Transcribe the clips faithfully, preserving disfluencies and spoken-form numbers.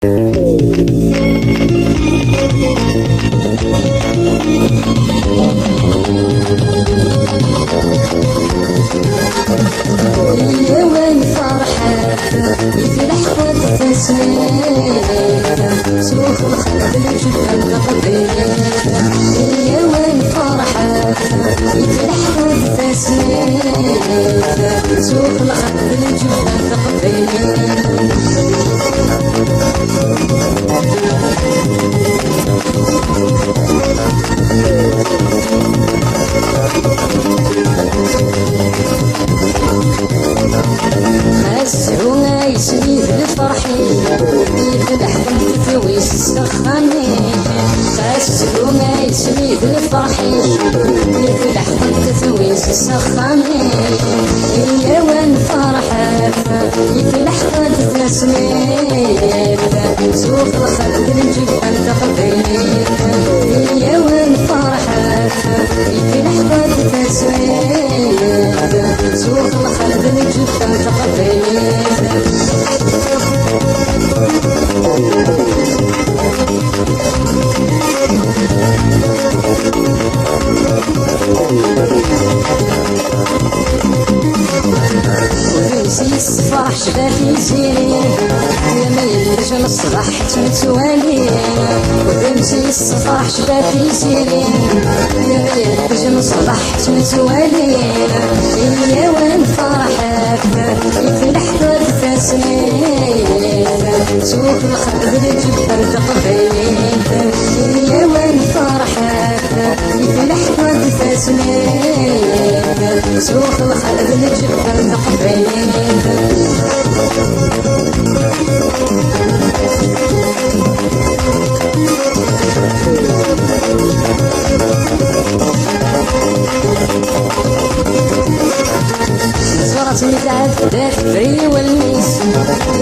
Yyaw ad nferḥet, i tleḥqeḍ taswiɛt, s uxelxel d lǧebban taqbaylit. Yyaw ad nferḥet, i tleḥqeḍ taswiɛt, s uxelxel d lǧebban taqbaylit. Azhu ay isem-i d lferḥ-ik, i tleḥqeḍ tewwis s axxam-ik. Azhu ay isem-i d lferḥ-ik, i tleḥqeḍ tewwis s axxam-ik. Yyaw ad nferḥet, i tleḥqeḍ taswiɛt, s uxelxel d lǧebban taqbaylit. Yyaw ad nferḥet, i tleḥqeḍ taswiɛt, s uxelxel d lǧebban taqbaylit. Udem-is yessefraḥ cba tiziri, yama yellej n ṣṣbeḥ ttmettwali. Udem-is yessefraḥ cba tiziri, yama yellej n ṣṣbeḥ ttmettwali. Yyaw ad nferḥet, i tleḥqeḍ taswiɛt, s uxelxel d lǧebban taqbaylit. Yyaw ad nferḥet, i tleḥqeḍ taswiɛt, s uxelxel d lǧebban taqbaylit. Ẓuret mi tɛedda tefri wallen-is,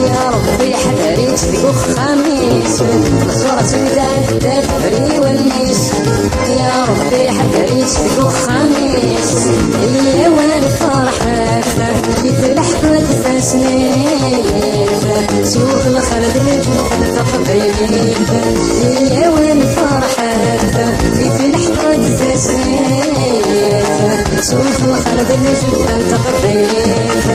ya Ṛebbi ḥder-itt deg uxxam-is. Ẓuret mi tɛedda tefri wallen-is, ya Ṛebbi ḥder-itt deg uxxam-is. Yyaw ad nferḥet, i tleḥqeḍ taswiɛt, s uxelxel d lǧebban taqbaylit. Yyaw ad nferḥet, i tleḥqeḍ taswiɛt, s uxelxel d lǧebban taqbaylit.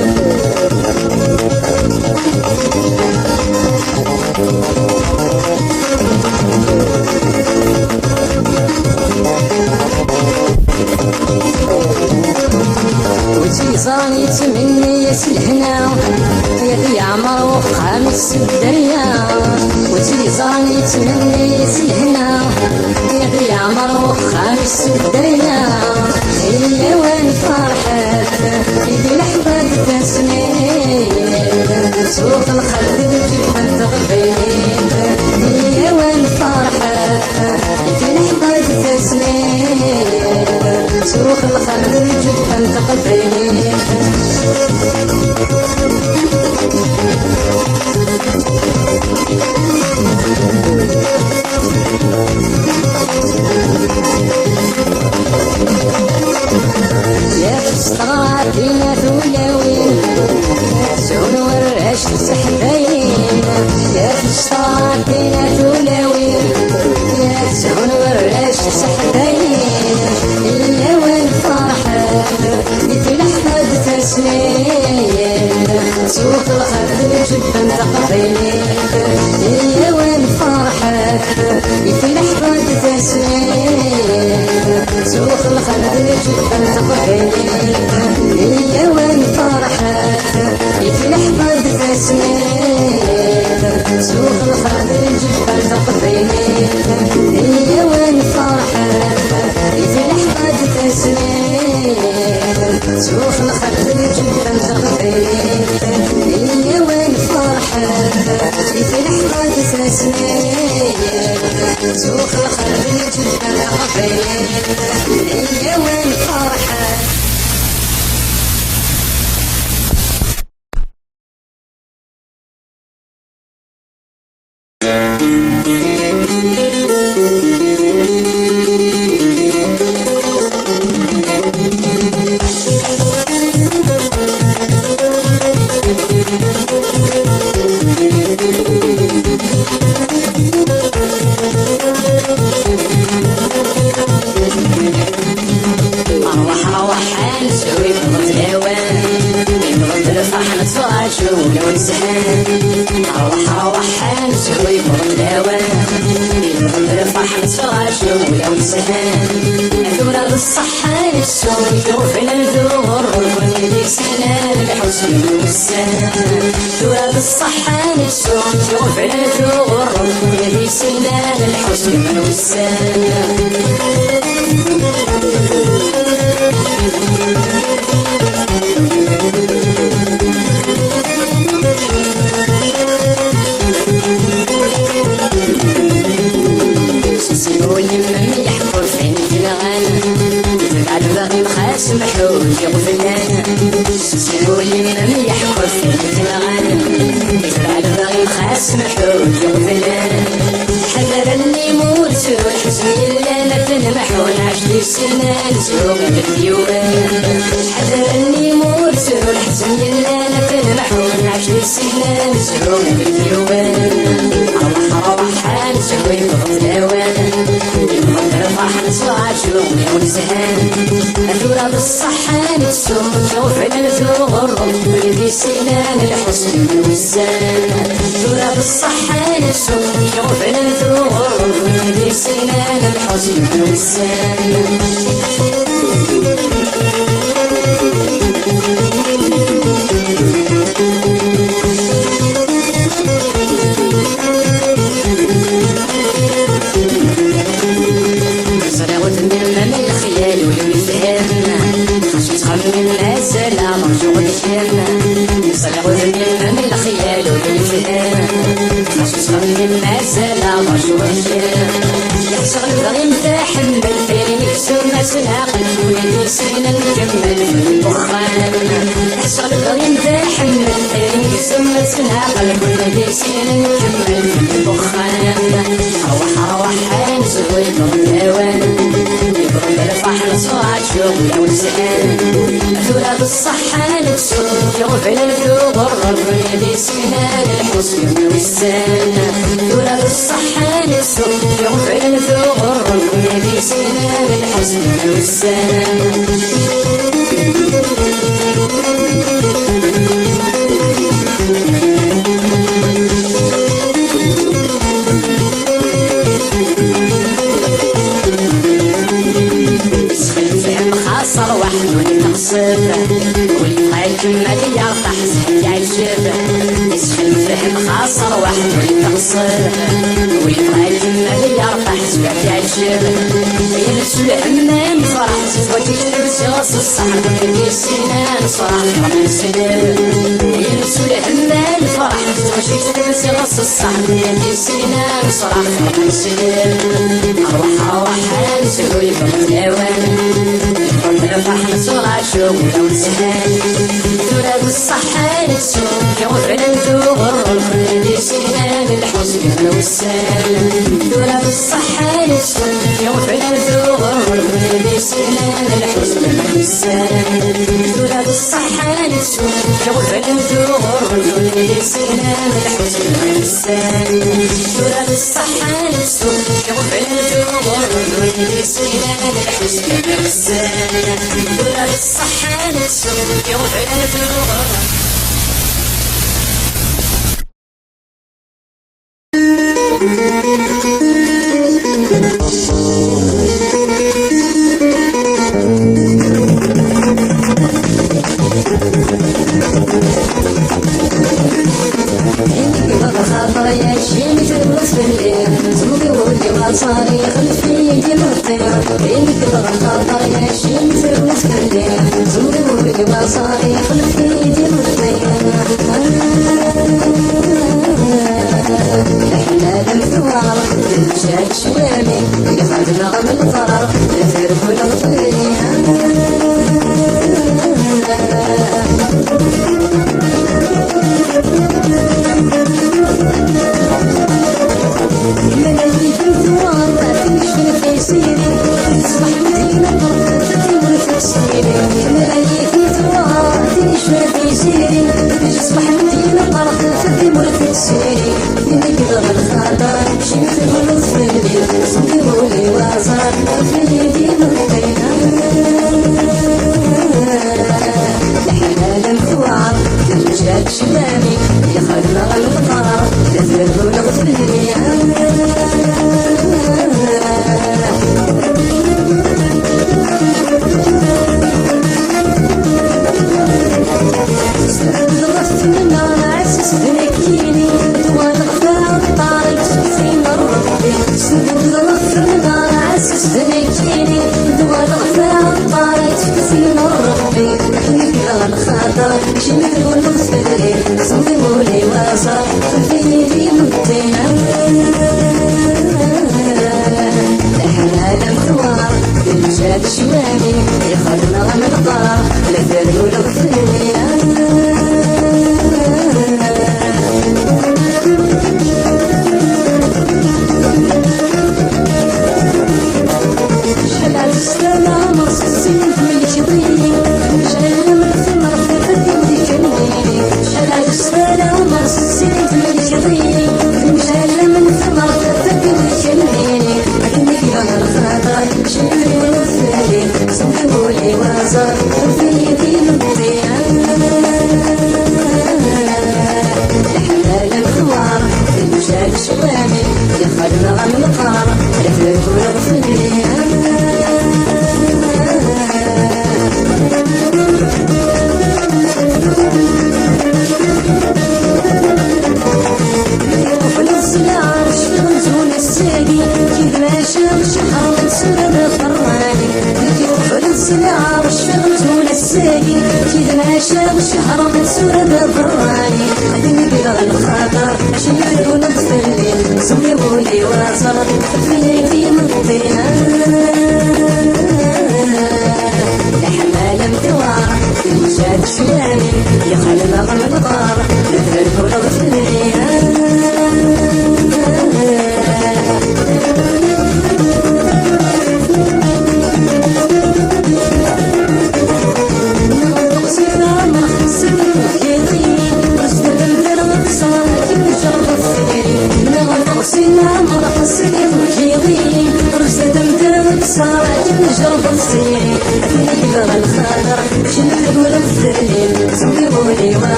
Wi tt-yeẓran yettmenni-yas lehna, ad yeɛmer uxxam-is s dderya. Wi tt-yeẓran yettmenni-yas lehna, ad yeɛmer uxxam-is s dderya. Yyaw ad nferḥet, i tleḥqeḍ taswiɛt, s uxelxel d lǧebban taqbaylit. Yyaw ad nferḥet, i tleḥqeḍ taswiɛt, s uxelxel d lǧebban taqbaylit. Yaf s teɣratin a tulawin, zhun warrac d teḥdayin. Yaf s teɣratin a tulawin, zhun warrac d teḥdayin. Yyaw ad nferḥet, i tleḥqeḍ taswiɛt, s uxelxel d lǧebban taqbaylit. Yyaw ad nferḥet, i tleḥqeḍ taswiɛt, s uxelxel d lǧebban taqbaylit. Yyaw ad nferḥet, i tleḥqeḍ taswiɛt, s uxelxel d lǧebban taqbaylit. Yyaw ad nferḥet, i tleḥqeḍ taswiɛt, s uxelxel d lǧebban taqbaylit. Yyaw ad nferḥet, i tleḥqeḍ taswiɛt, s uxelxel d lǧebban taqbaylit. Yyaw ad nferḥet. Ḥan swi lawan, yebɣel lferḥ nettṛaǧu ulaw shan. Tura d ṣṣeḥḥa nessu, iɣeblan d uɣurru, di snan lḥusn n wussan. Tura d ṣṣeḥḥa nessu, iɣeblan d uɣurru, di snan lḥusn n wussan. Ssin ul-im mi yeḥfur fin yenɣan, tebɛed baɣi xas mḥu iɣeblan. Ssin ul-im mi yeḥfur fin yenɣan, tebɛed baɣi xas mḥu iɣeblan. Ḥader allen-im ur ttru lḥezn yellan ad t-nemḥu nɛac di snan zhu d yuban. Ḥader allen-im ur ttru lḥezn yellan ad t-nemḥu nɛac di snan zhu d yuban. Rwaḥ rwaḥ ad nezhu yewweḍ-d lawan, yewweḍ-d lferḥ nettṛaǧu ulaw shan. Tura d ṣṣeḥḥa nessu, iɣeblan d uɣurru, di snan lḥusn n wussan. Tura d ṣṣeḥḥa nessu, iɣeblan d uɣurru, di snan lḥusn n wussan. Ẓriɣ udem-im am lexyal ur yefhim. Xas ur ttxemmim mazal ad rǧuɣ deg-m. Ẓriɣ udem-im am lexyal ur yefhim. Xas ur ttxemmim mazal ad rǧuɣ deg-m. Yeḥṣa lebɣi-m taḥemmel tayri n gzum ad tt-nɛqel, wid yessinen nkemmel f lmuxxan. Ḥṣel ɣrin d aḥemmel, tayri n gzum ad tt-nɛqel, wid yessinen nkemmel f lmuxxan. Rwaḥ rwaḥ ad nezhu yewweḍ-d lawan, yewweḍ-d lferḥ nettṛaǧu ulaw shan. Tura d ṣṣeḥḥa ad nettu, iɣeblan d uɣurru, wid yessinen lḥusn n wussan. Tura d ṣṣeḥḥa ad nettu, iɣeblan d uɣurru, wid yessinen lḥusn n wussan. Ttxil fhem xas rwaḥ ur teɣṣeb, ul yebɣa ikemmel yertaḥ. Yeɛjeb, isfenfehem xas rwaḥ ur teɣṣeb. Ul yebɣa ikemmel yertaḥ, zwiɣ yeɛjeb. Yelsu lhem nefreḥ, zwaǧ-ik telsiɣ s ṣṣeḥ, wid yessinen nefreḥ, nesleb. Yelsu lhem nefreḥ, zwaǧ-ik telsiɣ s ṣṣeḥ, wid yessinen nefreḥ, nesleb. Rwaḥ, rwaḥ, ad nezhu yewweḍ-d lawan. Lferḥ nettṛaǧu ulaw shan. Tura d ṣṣeḥḥa ad nettu, iɣeblan d uɣurru, wid yessinen lḥusn n wussan. Tura d ṣṣeḥḥa ad nettu, iɣeblan d uɣurru, wid yessinen lḥusn n wussan. Tura d ṣṣeḥḥa ad nettu, iɣeblan d uɣurru, wid yessinen lḥusn n wussan. Tura d ṣṣeḥḥa ad nettu, iɣeblan d uɣurru, wid yessinen lḥusn n wussan. Tura d ṣṣeḥḥa ad nettu, iɣeblan d uɣurru. Xaṭer yacin terwet fell-i, zumri ul-iw aẓar ixlef-iyi-d imeṭṭi. Inegged ɣer xaṭer yacin terwet fell-i, zumri ul-iw aẓar ixlef-iyi-d imeṭṭi. Leḥnana m tewɛer, teǧǧa-d cwami, i xedmeɣ lmeẓrar, terfel ɣef-i. Mela yif-it tura, tin icfan ɣef yisiri, teṣbeḥ Medina, ṭṭerfet timurt tessiri. Mela yif-it tura, tin icfan ɣef yisiri, teṣbeḥ Medina, ṭṭerfet timurt tessiri. Nekk d lxaṭer, cim tebluḍ fell-i, ṣebbi ul-iw aẓar.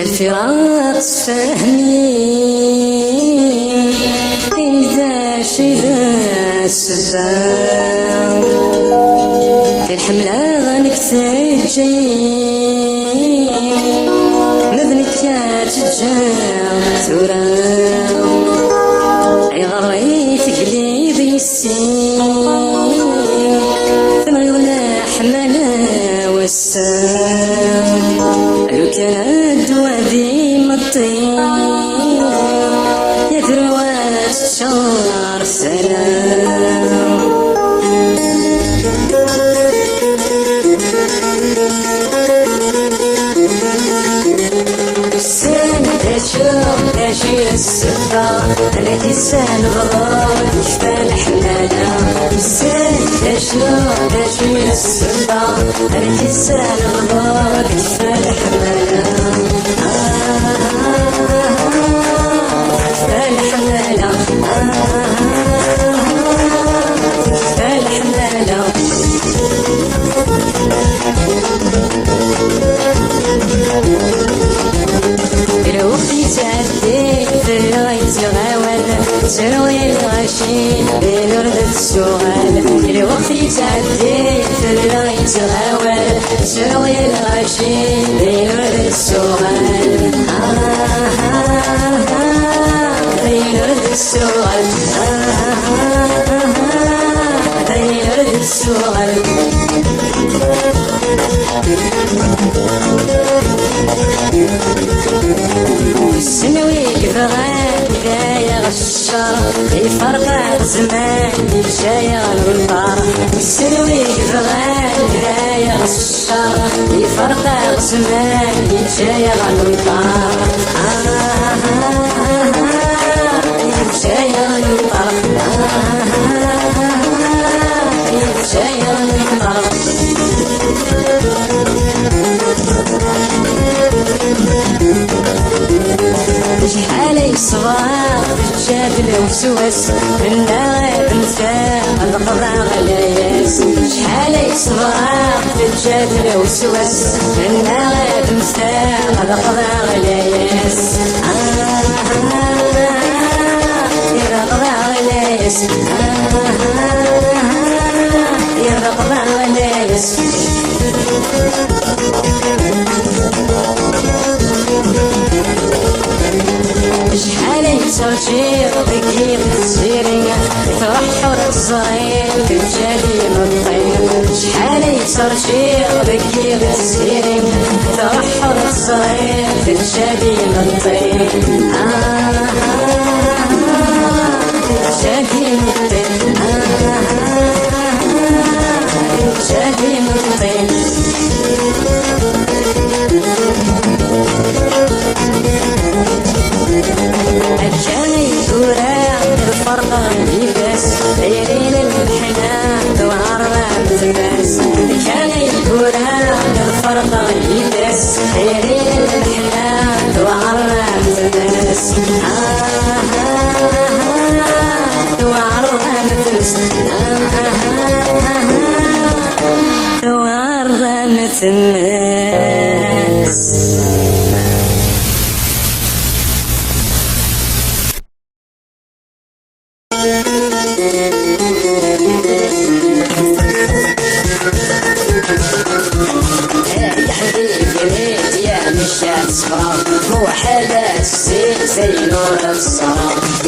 الفراق سهمي، إذا شد السبا، في الحملة غنك تجي، مذنك تجي ثورة، يغري تقليب يسي، ثمن ولا حمل وسام، لو كان الدوا ذي مطي، يا ثروات الشهر سلام. السن داشو داشي السفا، أنا كيسان غرور كفا الحمالة. السن داشو داشي السفا، أنا كيسان غرور كفا الحمالة. آه، كفا الحمالة. آه، كفا الحمالة. الوقت يتعدي، الفراق يتغاوال، تروي الغاشي بين ورد السوغال. الوقت يتعدي، الفراق يتغاوال، تروي الغاشي بين ورد السوغال. آه، آه، آه، آه، بين ورد السوغال. آه، آه، آه، آه، آه، بين ورد السوغال. Ssnewi yebɣan d ayaɣ ccer, iferq-aɣ zzman, yeǧǧa-yaɣ lemṭer. Ssnewi yebɣan d ayaɣ ccer, iferq-aɣ zzman, yeǧǧa-yaɣ lemṭer. Ah, ah, ah, ah, yeǧǧa-yaɣ lemṭer. Ah, ah, ah, ah, ah, yeǧǧa-yaɣ lemṭer. Weswas, mennaɣ ad mmteɣ, ad qḍeɣ layas. Acḥal ay ṣebreɣ, teǧǧa-d lewswas. Mennaɣ ad mmteɣ, ad qḍeɣ layas. Ah, ah, ah, ah, ad qḍeɣ layas. Ah, ah, ah, ah, ad qḍeɣ layas. Acḥal ay ttṛaǧuɣ deg yiḍ tiziri, truḥ ur teẓri, teǧǧa-d imeṭṭi. Acḥal ay ttṛaǧuɣ deg yiḍ tiziri, truḥ ur teẓri, teǧǧa-d imeṭṭi. Ah, ah, ah, ah, teǧǧa-d imeṭṭi. Ah, ah, ah, ah, teǧǧa-d imeṭṭi. Akka i tura lferq yid-s, tayri n lmeḥna tewɛer am tmes. Akka i tura lferq yid-s, tayri n lmeḥna tewɛer am tmes. Ah, ah, ah, ah, tewɛer am tmes. Ah, ah, ah, ah, ah. Tewɛer am tmes. Ay ḥbib, ya mecca tesfra, muḥal ad tezzi, zeynu d ṣṣra.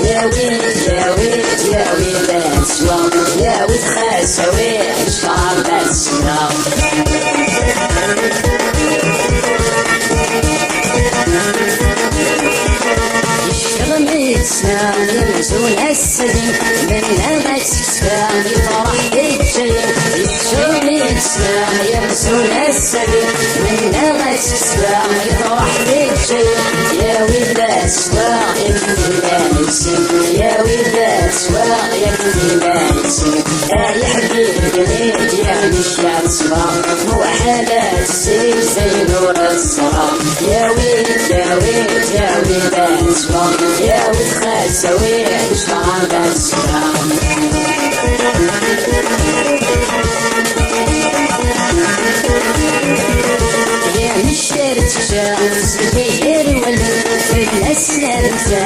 Yawi, yawi, yawi, la teswa, yawi, xas awi. Yeckeḍ mi yesla yemzun ass-agi, mennaɣ ad teksfa, yefreḥ yeǧǧa-yi. Yeckeḍ mi yesla yemzun ass-agi, mennaɣ ad teksfa, yefreḥ yeǧǧa-yi. Yawi la teswa, yawi la teswa, yawi la teswa, yawi la teswa. Ay ḥbib, ya mecca tesfra, muḥal ad tezzi, zeynu d ṣṣra. Yawi, yawi, yawi la teswa, yawi xas awi, mecca la teswa. Ya mecca tesfra, tezzi gar wallen, fell-as la teswa.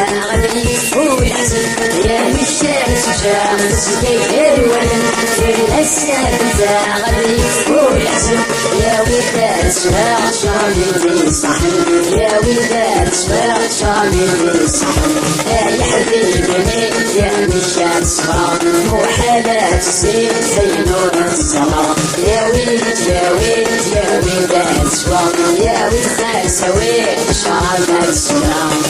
Ur ḥseb ya mecca tesfra, tezga gar wallen, fell-as ad ntaɣ ad yekfu leḥzen. Yawi la teswa, cami d iṣaḥen, yawi la teswa, cami d iṣaḥen. Ay ḥbib-nni, ya mecca tesfra, muḥal ad tezzi, zeynu d ṣṣra. Yawi, yawi, yawi la teswa, yawi xas awi, cami d iṣaḥen.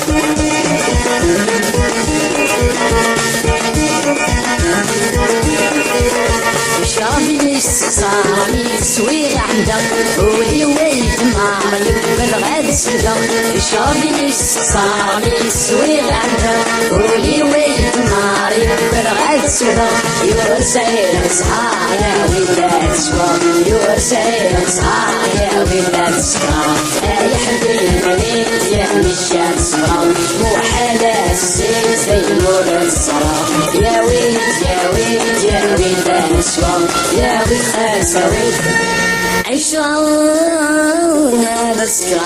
Ccrab-nni yesteqsa mi swiɣ ɛemda, ul-iw ay yedmar, yewweḍ ɣer sefda. Ccrab-nni yesteqsa mi swiɣ ɛemda, ul-iw ay yedmar, yewweḍ ɣer sefda. Ur sɛiɣ ssḥar, yawi la teswa, ur sɛiɣ ssḥar, yawi la teswa. Ay ḥbib-nni, ya mecca tesfra, muḥal ad tezzi, zeynu d ṣṣra. Yawi, yawi, yawi la teswa, yawi xas awi. Ɛiceɣ d ṣṣra.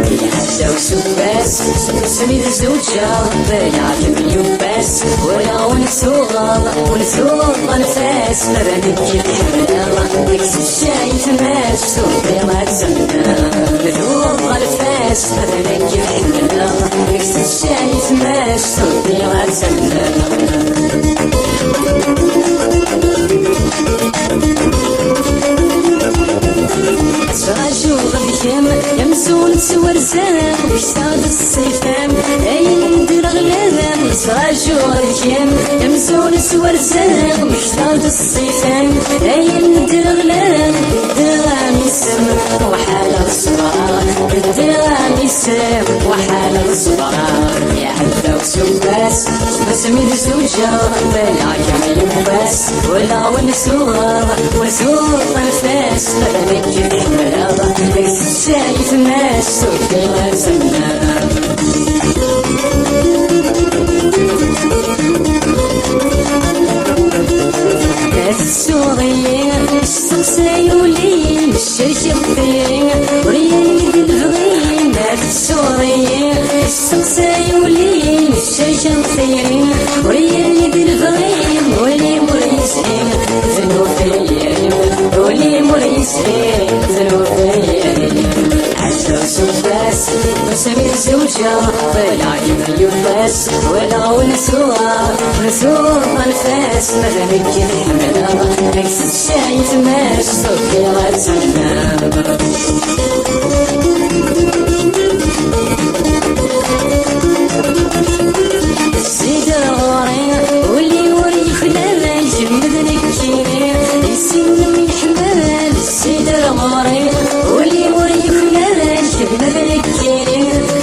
Iɛedda useggas, seg wasmi d-zewǧeɣ, bala kemm yubbas, walaɣ ur nettuɣal, ur nettuɣal anef-as, ma d nekk i tḥemmleḍ, deg tečča i tmast, ur bɣiɣ ad temmneḍ. Tuɣal fas, ma d nekk i tḥemmleḍ, deg tečča i tmast, ur bɣiɣ ad temmneḍ. Ttṛajuɣ deg-m, Amzun s warza, mektaɣ-d ṣṣifa-m, ayen d-reɣlen, ttṛajuɣ deg-m. Amzun s warza, mektaɣ-d ṣṣifa-m, ayen d-reɣlen, beddeɣ-am isem, weḥḥaleɣ ṣebreɣ, beddeɣ-am isem, weḥḥaleɣ ṣebreɣ. Iɛedda useggas, asmi d-zewǧeɣ, walaɣ-kem yiwwas, walaɣ wen suɣeɣ, wen suɣeɣ anef-as, ma d nekk i tḥemmleḍ, deg tessayt n ass, ur bdiɣ ad tennam. Tessuɣ-iyi, testeqsay ul-im, ccerkeɣ tiri, ur yelli d lebɣi, ma tessuɣ-iyi, testeqsay ul-im, ccerkeɣ tiri, ur yelli d lebɣi, ul-im ur yezhi, d nnuba-yi, ul-im ur yezhi, d nnuba-yi. Ɛedda useggas, asmi zewǧeɣ, walaɣ-kem yiwwas, walaɣ wen suɣeɣ, wen suɣeɣ anef-as, ma d nekk i tḥemmleḍ, deg tessayt n ass, ur bdiɣ ad tennam. Sidi ɣur-i, ul-iw ur yeknal, kemm d nekkini, i sin-nnem yeḥmal. Sidi ɣur-i, ul-iw ur yeknal, kemm d nekkini,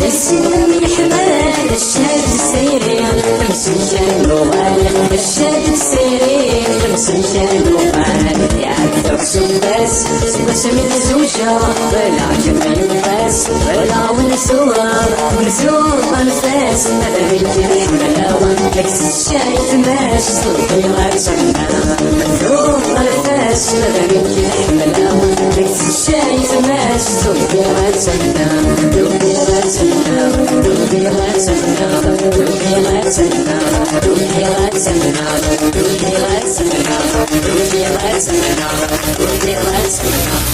i sin-nnem yeḥmal. Cad sayri, temsumkan nuɣal, cad sayri, temsumkan nuɣal. Iɛedda useggas, seg wasmi d-zewǧeɣ, walaɣ-kem yiwwas, walaɣ wen suɣeɣ, wen suɣeɣ anef-as, ma d nekk i tḥemmleḍ, deg tessayt n ass, ur bdiɣ ad tennam. Wen suɣeɣ anef-as, ma d nekk i tḥemmleḍ, deg tessayt n ass, ur bdiɣ ad tennam. Ur bdiɣ ad tennam, ur bdiɣ ad tennam, ur bdiɣ ad tennam, ur bdiɣ ad tennam, ur bdiɣ ad tennam, ur bdiɣ ad tennam.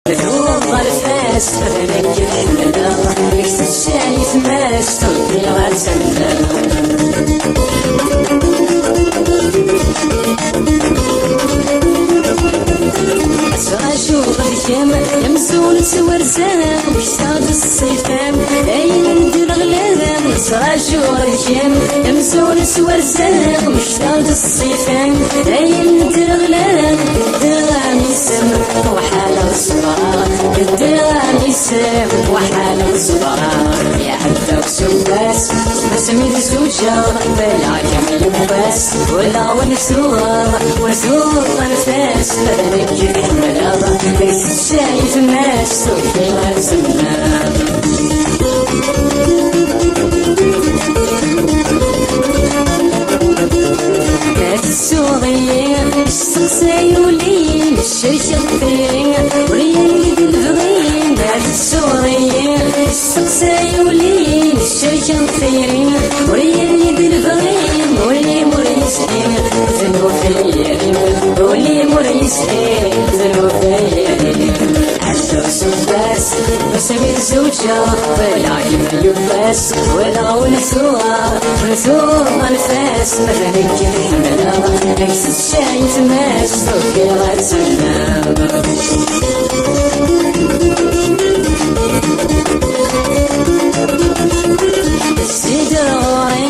Tuɣ ɣer fas, d nekk i tḥemmleḍ, deg tessayt n ass, ur bdiɣ ad tennam. Ttṛajuɣ deg-m, amzun ttwarzaɣ, wektaɣ-d ṣṣifa-m, ayen d-reɣlan, ttṛajuɣ deg-m, amzun ttwarzaɣ, wektaɣ-d ṣṣifa-m, ayen d-reɣlan, beddeɣ-am isem, weḥḥaleɣ ṣebreɣ, beddeɣ-am isem, weḥḥaleɣ ṣebreɣ. Iɛedda useggas, asmi d-zewǧeɣ, walaɣ-kem yiwwas, walaɣ wen suɣeɣ, wen suɣeɣ anef-as, ma d nekk i tḥemmleḍ, deg tessayt n ass, ur bdiɣ ad tennam. Tessuɣ-iyi, testeqsay ul-im, ccerkeɣ tiri, ur yelli d lebɣi, ma tessuɣ-iyi, testeqsay ul-im, ccerkeɣ tiri, ur yelli d lebɣi, ul-im ur yezhi, d nnuba-yi, ul-im ur yezhi, d nnuba-yi. Ɛedda useggas, asmi d-zewǧeɣ, walaɣ-kem yiwwas, walaɣ wen suɣeɣ, wen suɣeɣ anef-as, ma d nekk i tḥemmleḍ, deg tessayt n ass, ur bdiɣ ad tennam. Sidi ɣur-i,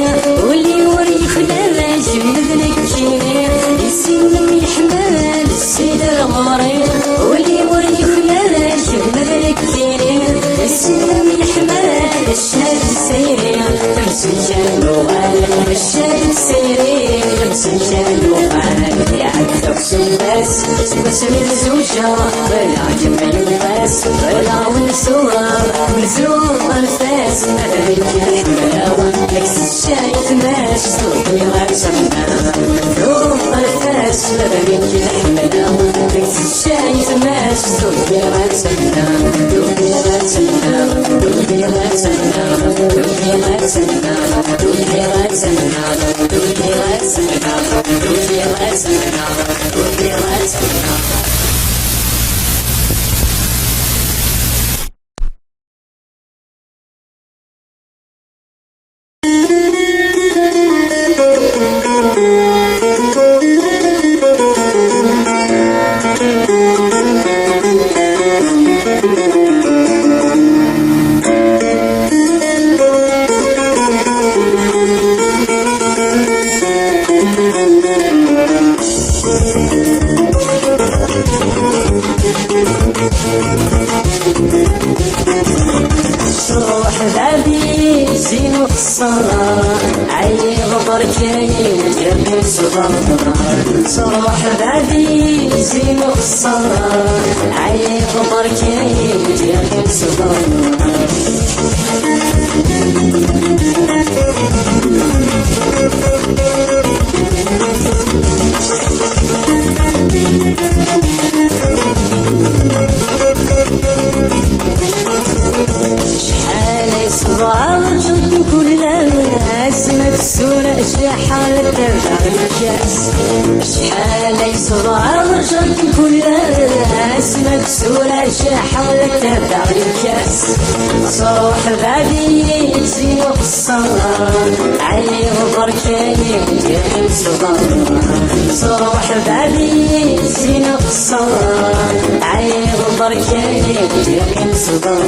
ul-iw ur yeknal, kemm d nekkini, i sin-nnem yeḥmal. Sidi ɣur-i, ul-iw ur yeknal, kemm d nekkini, i sin-nnem yeḥmal. Cad sayri, temsumkan nuɣal, cad sayri, temsumkan nuɣal. Iɛedda useggas, seg wasmi d-zewǧeɣ, walaɣ-kem yiwwas, walaɣ wen suɣeɣ, wen suɣeɣ anef-as, ma d nekk i tḥemmleḍ, deg tessayt n ass, ur bdiɣ ad tennam. Tuɣ anef-as, ma d nekk i tḥemmleḍ, deg tessayt n ass, ur bdiɣ ad tennam, ur bdiɣ ad tennam, ur bdiɣ ad tennam, ur bdiɣ ad tennam, ur bdiɣ ad tennam, ur bdiɣ ad tennam, ur bdiɣ ad tennam. Truḥ bɛid-i sin uxeṣṣar, ɛyiɣ berka-yi ur d-yeqqim ṣṣber. Truḥ bɛid-i sin uxeṣṣar, ɛyiɣ berka-yi ur d-yeqqim ṣṣber. Acḥal ay ṣebreɣ rǧuɣ-kem kul ass, ma d ssura jraḥeɣ la ttabaɛeɣ lkas. Acḥal ay ṣebreɣ rǧuɣ-kem kul ass, ma d ssura jraḥeɣ la ttabaɛeɣ lkas. Truḥ bɛid-i sin uxeṣṣar, ɛyiɣ berka-yi ur d-yeqqim ṣṣber. Truḥ bɛid-i sin uxeṣṣar, ɛyiɣ berka-yi ur d-yeqqim ṣṣber.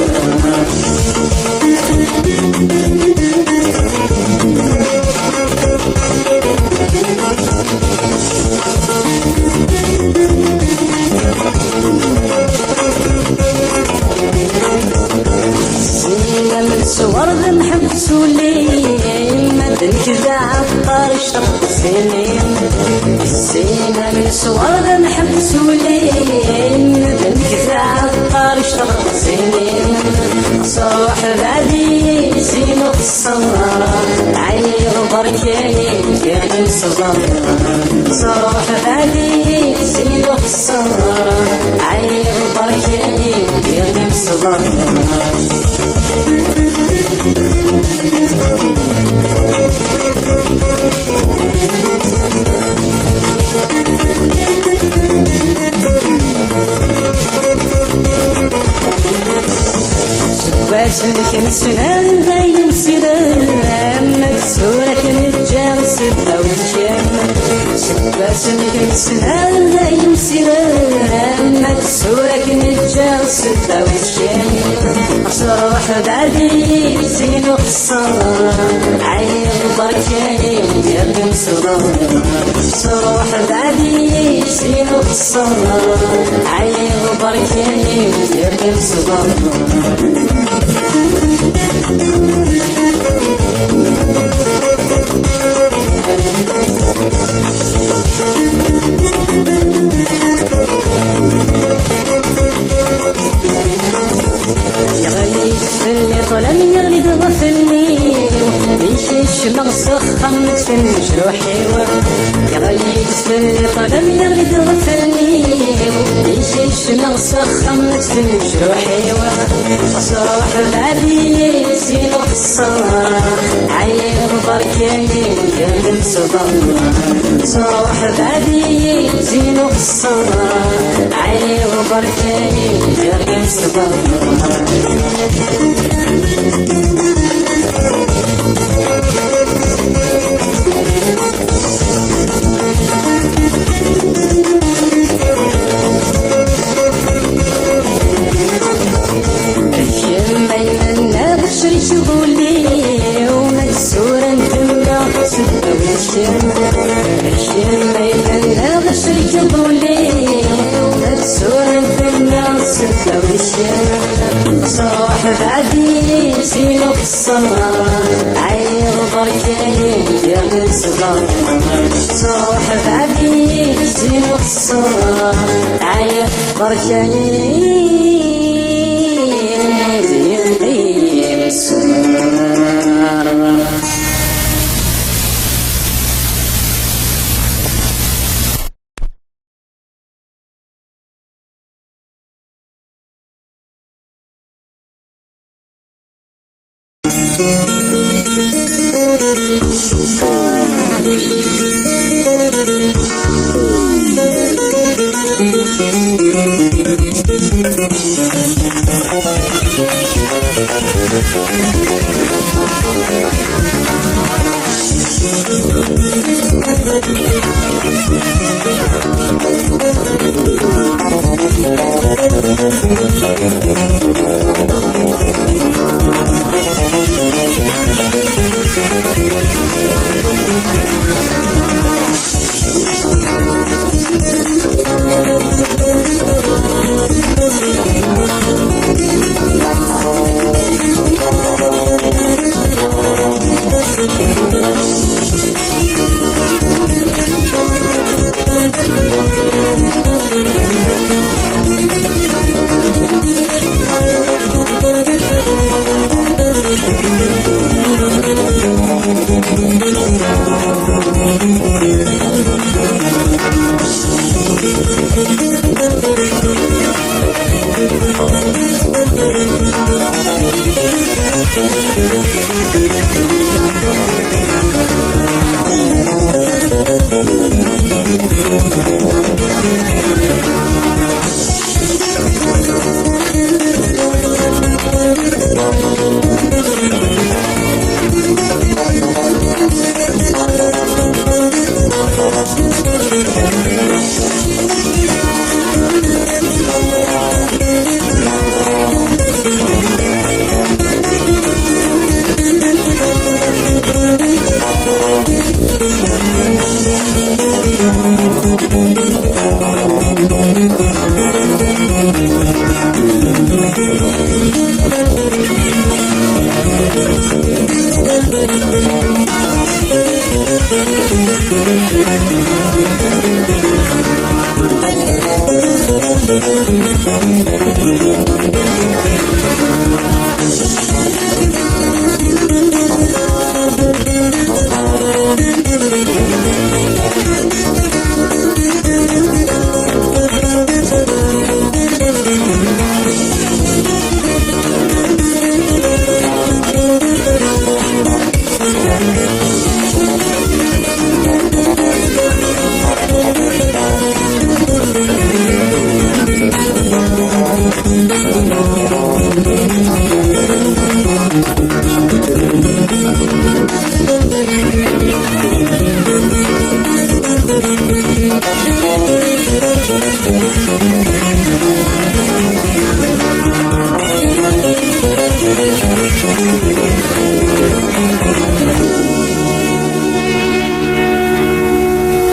Sin am leswar d amḥebbes ul-im, ma d nekk d aɛeṭṭar icreq zzin-im. Sin am leswar d amḥebbes ul-im, ma d nekk d aɛeṭṭar icreq zzin-im. Truḥ bɛid-i sin uxeṣṣar, ɛyiɣ berka-yi ur d-yeqqim ṣṣber. Truḥ bɛid-i sin uxeṣṣar, ɛyiɣ berka-yi ur d-yeqqim ṣṣber. Seg wasmi k-nesnan d ayen sidan, ama d tura k-neǧǧa s ddaw n tkem. Seg wasmi k-nesnan d ayen sidan, ama d tura k-neǧǧa s ddaw n tkem. Truḥ bɛid-i sin uxeṣṣar, ɛyiɣ berka-yi ur d-yeqqim ṣṣber. Truḥ bɛid-i sin uxeṣṣar, ɛyiɣ berka-yi ur d-yeqqim ṣṣber. Yeɣli-d fell-i ṭṭlam, yeɣli-d ɣef lmil, ikecmeɣ s axxam, kksen mejruḥ-iw. Yeɣli-d fell-i ṭṭlam, yeɣli-d ɣef lmil, ikecmeɣ s axxam, kksen mejruḥ-iw. Ɣas ruḥ bɛid-iyi sin uxeṣṣar, ɛyiɣ berka-yi ur d-yeqqim ṣṣber. Ɣas ruḥ bɛid-iyi sin uxeṣṣar, ɛyiɣ berka-yi ur d-yeqqim ṣṣber. Kemm ay mennaɣ, crik ul-iw, ma d ssura n temda s ddaw n kemm. Kemm ay mennaɣ, crik ul-iw, ma d ssura n temda s ddaw n kemm. Ɣas ruḥ bɛid-iyi sin uxeṣṣar, ɛyiɣ berka-yi ur d-yeqqim ṣṣber. Ɣas ruḥ bɛid-iyi sin uxeṣṣar, ɛyiɣ berka-yi ur d-yeqqim ṣṣber.